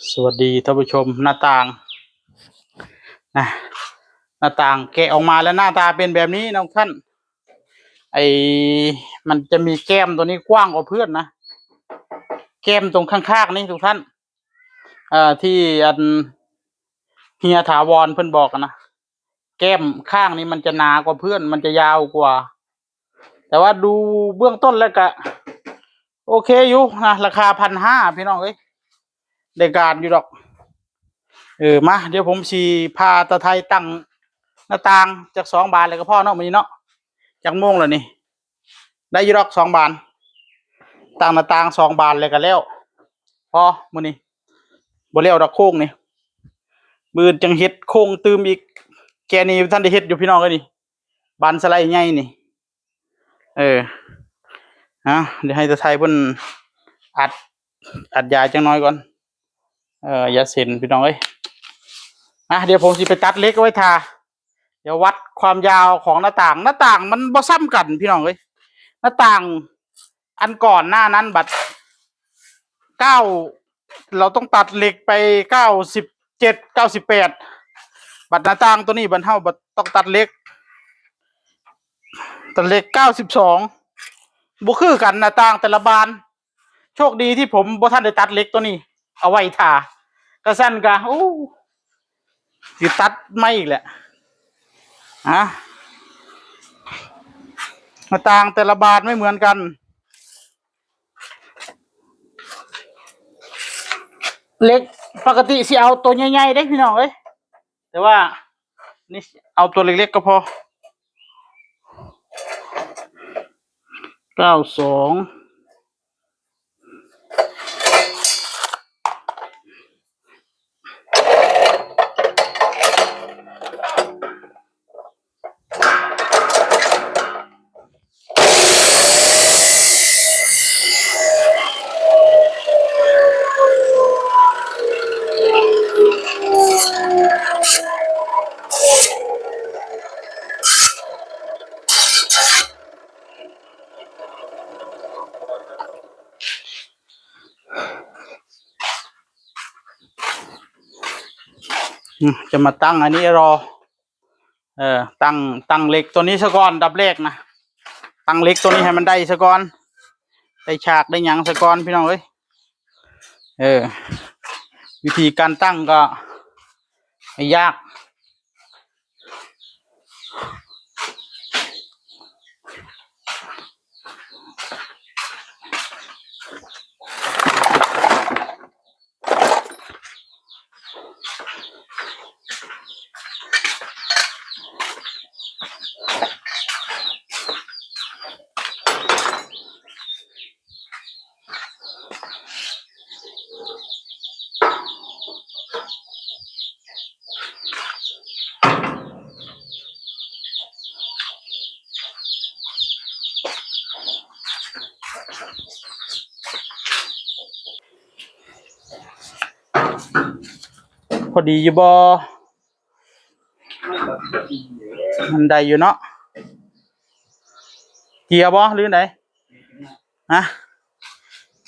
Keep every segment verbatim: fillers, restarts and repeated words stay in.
สวัสดีท่านผู้ชม หน้าต่างนะ หน้าต่างแกะออกมาแล้วหน้าตาเป็นแบบนี้นะท่าน ไอ้ มันจะมีแก้มตัวนี้กว้างกว่าเพื่อนนะ แก้มตรงข้างๆนี่ทุกท่าน เอ่อ ที่อันเฮียถาวรเพิ่นบอกอะนะ แก้มข้างนี้มันจะหนากว่าเพื่อน มันจะยาวกว่า แต่ว่าดูเบื้องต้นแล้วก็ โอเคอยู่นะ ราคาพันห้าพี่น้องเอ้ย ได้การอยู่ดอก เออ มา เดี๋ยวผมสิพาตาไทยตั้งหน้าต่างจากสองบานเลยก็พอเนาะมื้อนี้เนาะ จักโมงแล้วนี่ ได้อยู่ดอกสองบาน ตั้งหน้าต่างสองบานเลยก็แล้ว พอมื้อนี้ บ่แล้วดอกโครงนี่ มื้ออื่นจังเฮ็ดโครงตื่มอีก แกนี่บ่ทันได้เฮ็ดอยู่พี่น้องเอ้ยนี่ บานสไลด์ใหญ่นี่ เออ อ่ะ เดี๋ยวให้ตาไทยเพิ่นอัด อัดยาจังน้อยก่อน เออ ยาเส้นพี่น้องเอ้ย อ่ะ เดี๋ยวผมสิไปตัดเหล็กไว้ทา เดี๋ยววัดความยาวของหน้าต่าง หน้าต่างมันบ่ซ้ำกันพี่น้องเอ้ย หน้าต่างอันก่อนหน้านั้นบัดเก้า เราต้องตัดเหล็กไปเก้าสิบเจ็ด เก้าสิบแปด บัดหน้าต่างตัวนี้บัดเฮาบัดต้องตัดเหล็ก ตัดเหล็กเก้าสิบสอง บ่คือกันหน้าต่างแต่ละบาน โชคดีที่ผมบ่ทันได้ตัดเหล็กตัวนี้ เอาไว้ทา กะซั่นกะ โอ้ สิตัดใหม่อีกแหละ อ่ะ หน้าต่างแต่ละบานไม่เหมือนกัน เหล็กปกติสิเอาตัวใหญ่ๆเด้พี่น้องเอ้ย แต่ว่า นี่เอาตัวเล็กๆก็พอ เก้าสอง อืม จะมาตั้งอันนี้รอ เออ ตั้ง ตั้งเหล็กตัวนี้ซะก่อน อันดับแรกนะ ตั้งเหล็กตัวนี้ให้มันได้ซะก่อน ได้ฉากได้หยังซะก่อนพี่น้องเอ้ย เออ วิธีการตั้งก็ไม่ยาก พอดีอยู่บ่ มันได้อยู่เนาะ เกียร์บ่หรือไง ฮะ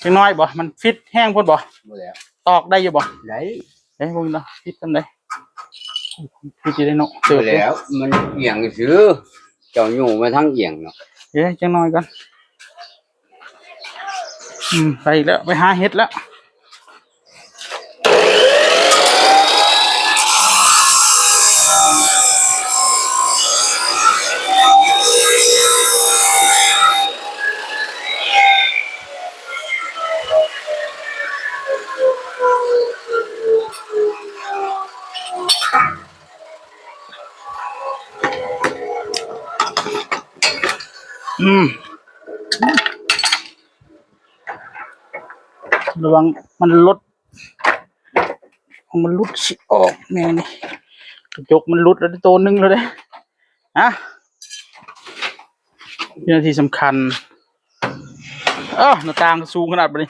จังน้อยบ่ มันฟิตแฮงโพดบ่ บ่แล้ว ตอกได้อยู่บ่ ได้ เอ้ย พวกนี้เนาะ ฟิตกันได้ ฟิตอยู่ได้เนาะ เติบอยู่ แล้ว มันเอียงซื่อ เจ้าอยู่มาทางเอียงเนาะ เอ้ย จังน้อยก่อน อืม ไปอีกแล้ว ไปหาเห็ดแล้ว อืม ระวังมันหลุด มันหลุดสิออกแนวนี้ กระจกมันหลุดแล้วตัวหนึ่งแล้วเด้ ฮะ วินาทีสำคัญ เออ หน้าต่างสูงขนาดนี้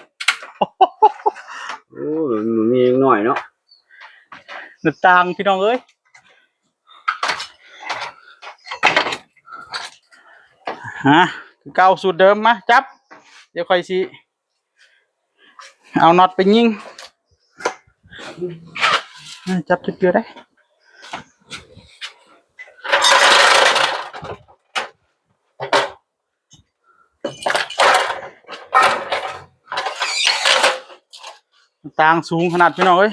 โอ้ มันมีน้อยเนาะ หน้าต่างพี่น้องเอ้ย ฮะ คือเก่าสูตรเดิม มาจับ เดี๋ยวค่อยสิ เอาน็อตไปยิง จับจุดเดียวได้ ต่างสูงขนาดพี่น้องเอ้ย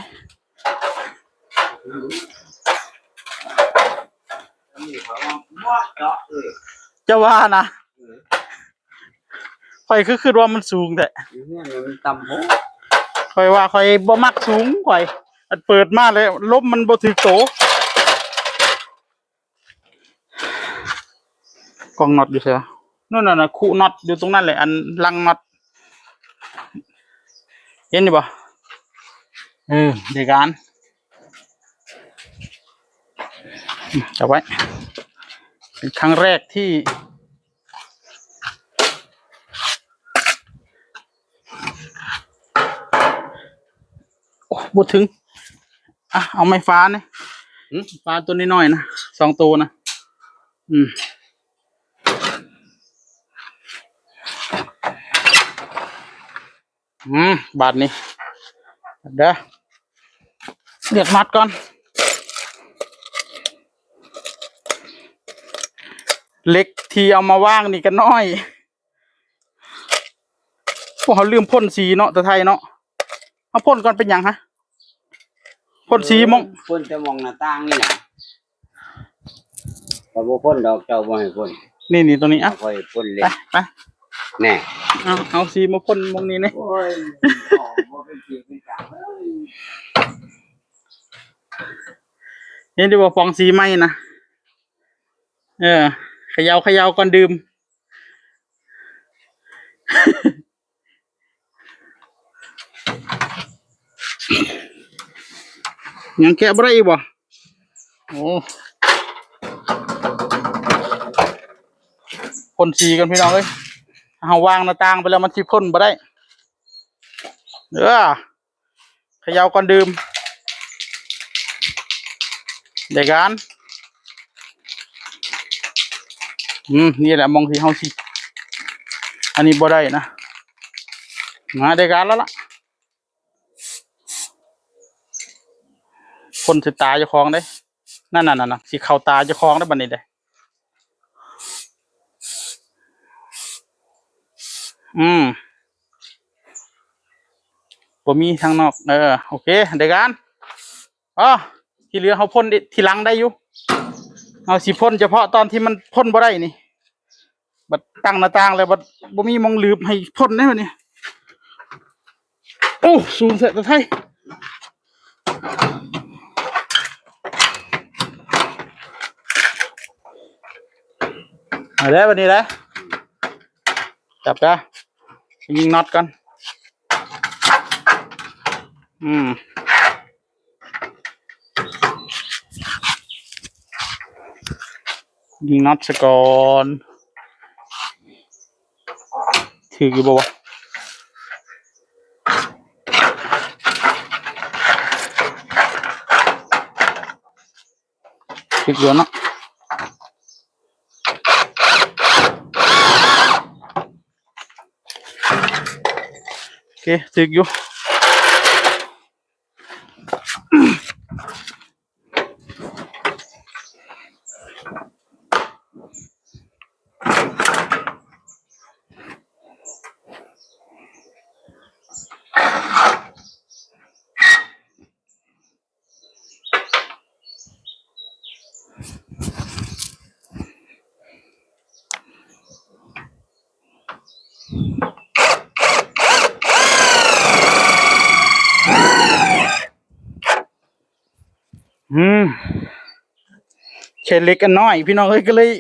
จะว่านะ ข่อยคือคิดว่ามันสูงแท้ เฮือนมันต่ำโพด ข่อยว่าข่อยบ่มักสูง ข่อย อันเปิดมาเลย ลมมันบ่ถืกโต กล่องน็อตอยู่ไสวะ นู่นน่ะนะ คุน็อตอยู่ตรงนั้นแหละ อันลังน็อต เห็นอยู่บ่ เออ เดียวกัน จับไว้ เป็นครั้งแรกที่ โอ้ บ่ถึง อ่ะ เอาไม้ฟ้าเนี่ย หืม ฟ้าตัวน้อยๆนะ สองตัวนะ อืม อืม บาดนี้ เด้อ เลือกน็อตก่อน เหล็กที่เอามาวางนี่ก็น้อย พวกเขาลืมพ่นสีเนาะ แต่ไทยเนาะ เอาพ่นก่อนเป็นหยังฮะ พ่นสีมอง พ่นแต่มองหน้าต่างนี่นะ ก็บ่พ่นดอก เจ้าบ่ให้พ่น นี่ นี่ ตรงนี้ อ่ะ เอาค่อยพ่นเลย ไป ไป แน่ เอา เอาสีมาพ่นมองนี้เนี่ย โอ้ย บ่เป็นสีเป็นกลางเลย นี่ดีกว่าฟองสีไหมนะ เออ เขย่า เขย่าก่อนดื่ม ยังแกะบ่ได้อีกบ่ โอ้ พ่นสีกันพี่น้องเอ้ย เฮาวางหน้าต่างไปแล้วมันสิพ่นบ่ได้ เออ เขย่าก่อนดื่ม ได้การ อืม นี่แหละมองที่เฮาสิ อันนี้บ่ได้นะ มา ได้การแล้วล่ะ พ่นใส่ตาเจ้าของเด้ นั่นน่ะ นั่นน่ะ สิเข้าตาเจ้าของได้บัดนี้เด้ อืม บ่มีทางนอก เออ โอเค ได้การ อ๋อ ที่เหลือเฮาพ่นทีหลังได้อยู่ เฮาสิพ่นเฉพาะตอนที่มันพ่นบ่ได้นี่ บัดตั้งหน้าต่างแล้วบัดบ่มีหม่องหลืบให้พ่นได้บัดนี้ โอ้ สูงแท้ตะไท เอาเด้อบัดนี้เด้อ จับเด้อ ยิงน็อตก่อน อืม ยิงน็อตซะก่อน ถืกอยู่บ่วะ ถืกอยู่เนาะ โอเค ถืกอยู่ อืม ใช้เหล็กอันน้อย พี่น้องเอ้ย ก็เลย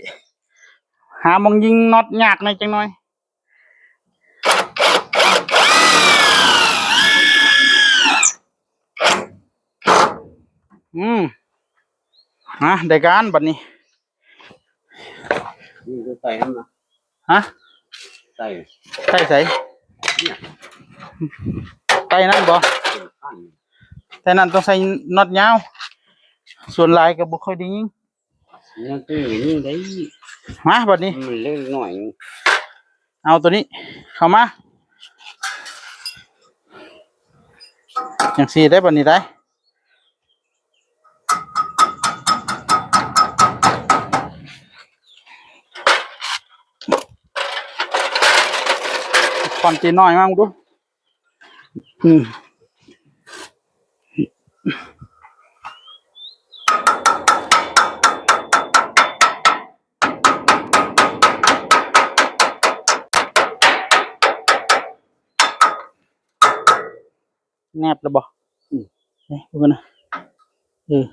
หาหม่องยิงน็อตยากหน่อยจังหน่อย อืม ฮะ ได้การบัดนี้ นี่คือไต่นั่นนะ ฮะ ไต่ ไต่ไส เนี่ย ไต่นั่นบ่ เป็นขั้น ไต่นั่นต้องใส่น็อตยาว ส่วนหลายก็บ่ค่อยได้ยิง ยังตีอย่างนี้ได้ มาบัดนี้ มันเล็กหน่อย เอาตัวนี้ เข้ามา จังซี่ได้บัดนี้ได้ อนตีน้อยมากดู อืม แนบแล้วบ่ อืม เอ๊ะ ดูกันนะ เออ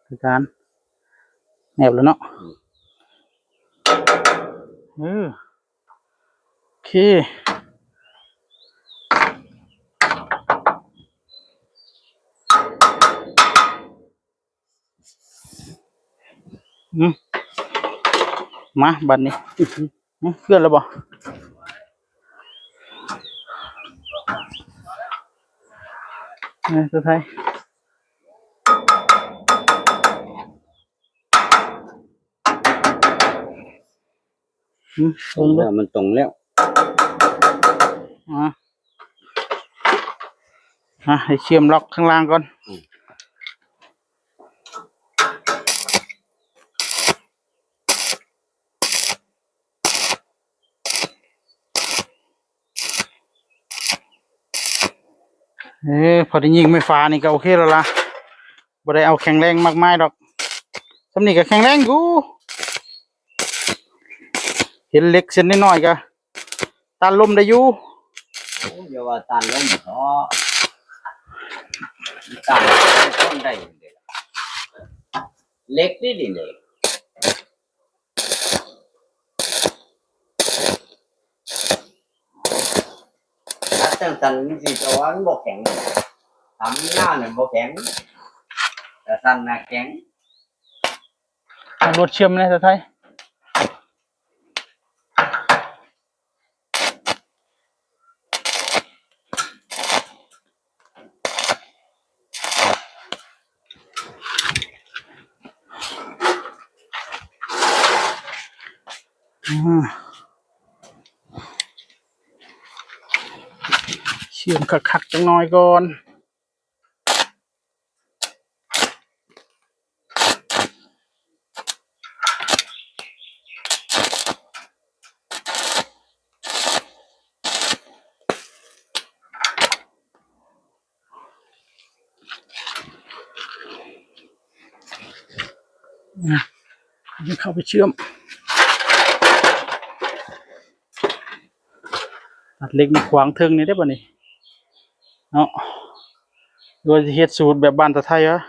คือการ แนบแล้วเนาะ อืม เออ โอเค อืม มา บัดนี้ อืม เพื่อนแล้วบ่ เออ สุดท้าย อืม ตรงแล้ว มันตรงแล้ว อ่ะ อ่ะ ให้เชื่อมล็อกข้างล่างก่อน อืม เออ พอได้ยิงไฟฟ้านี่ก็โอเคแล้วล่ะ บ่ได้เอาแข็งแรงมากมายดอก ส่ำนี้ก็แข็งแรงอยู่ เห็นเหล็กเส้นน้อยๆก็ต้านลมได้อยู่ โอ้ย อย่าว่าต้านลมเถาะ ต้านทนได้อยู่เด้ เหล็กนี่นี่เนี่ย จั่งซั่นจั่งซี้ แต่ว่ามันบ่แข็ง ถ้ามันยาวเนี่ยบ่แข็ง แต่สั้นน่ะแข็ง เอาลวดเชื่อมนะ ตาไทย อ่า เชื่อมคักๆจังน้อยก่อน อ่ะ จะเข้าไปเชื่อม ตัดเหล็กมาขวางเทิงนี่ได้ป่ะนี่ เนาะ หรือว่าจะเฮ็ดสูตรแบบบ้านตาไทยวะ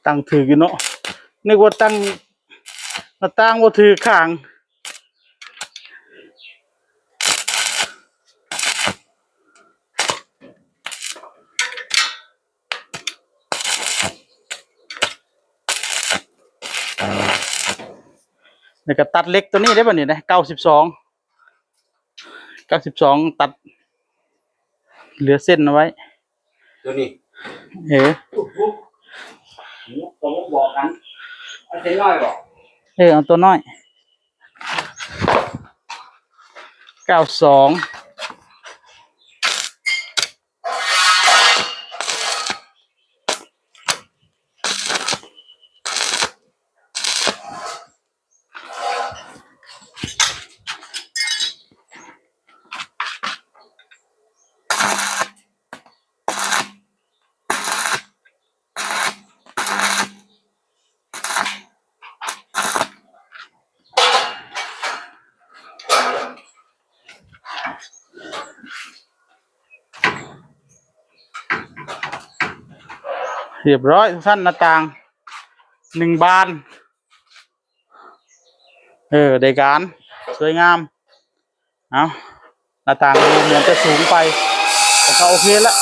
ตั้งถืกอยู่เนาะ นึกว่าตั้งหน้าต่างบ่ถืกข้าง แล้วก็ตัดเหล็กตัวนี้ได้ป่ะนี่นะ เก้าสิบสอง เก้าสิบสอง ตัด เหลือเส้นเอาไว้ ตัวนี้ เออ โอ้โห ผมบอกกัน เอาเส้นน้อยบอก เออ เอาตัวน้อย เก้าสอง เรียบร้อยทุกท่าน หน้าต่างหนึ่งบาน เออ ได้การ สวยงาม เอา หน้าต่างดูเหมือนจะสูงไป แต่ก็โอเคละ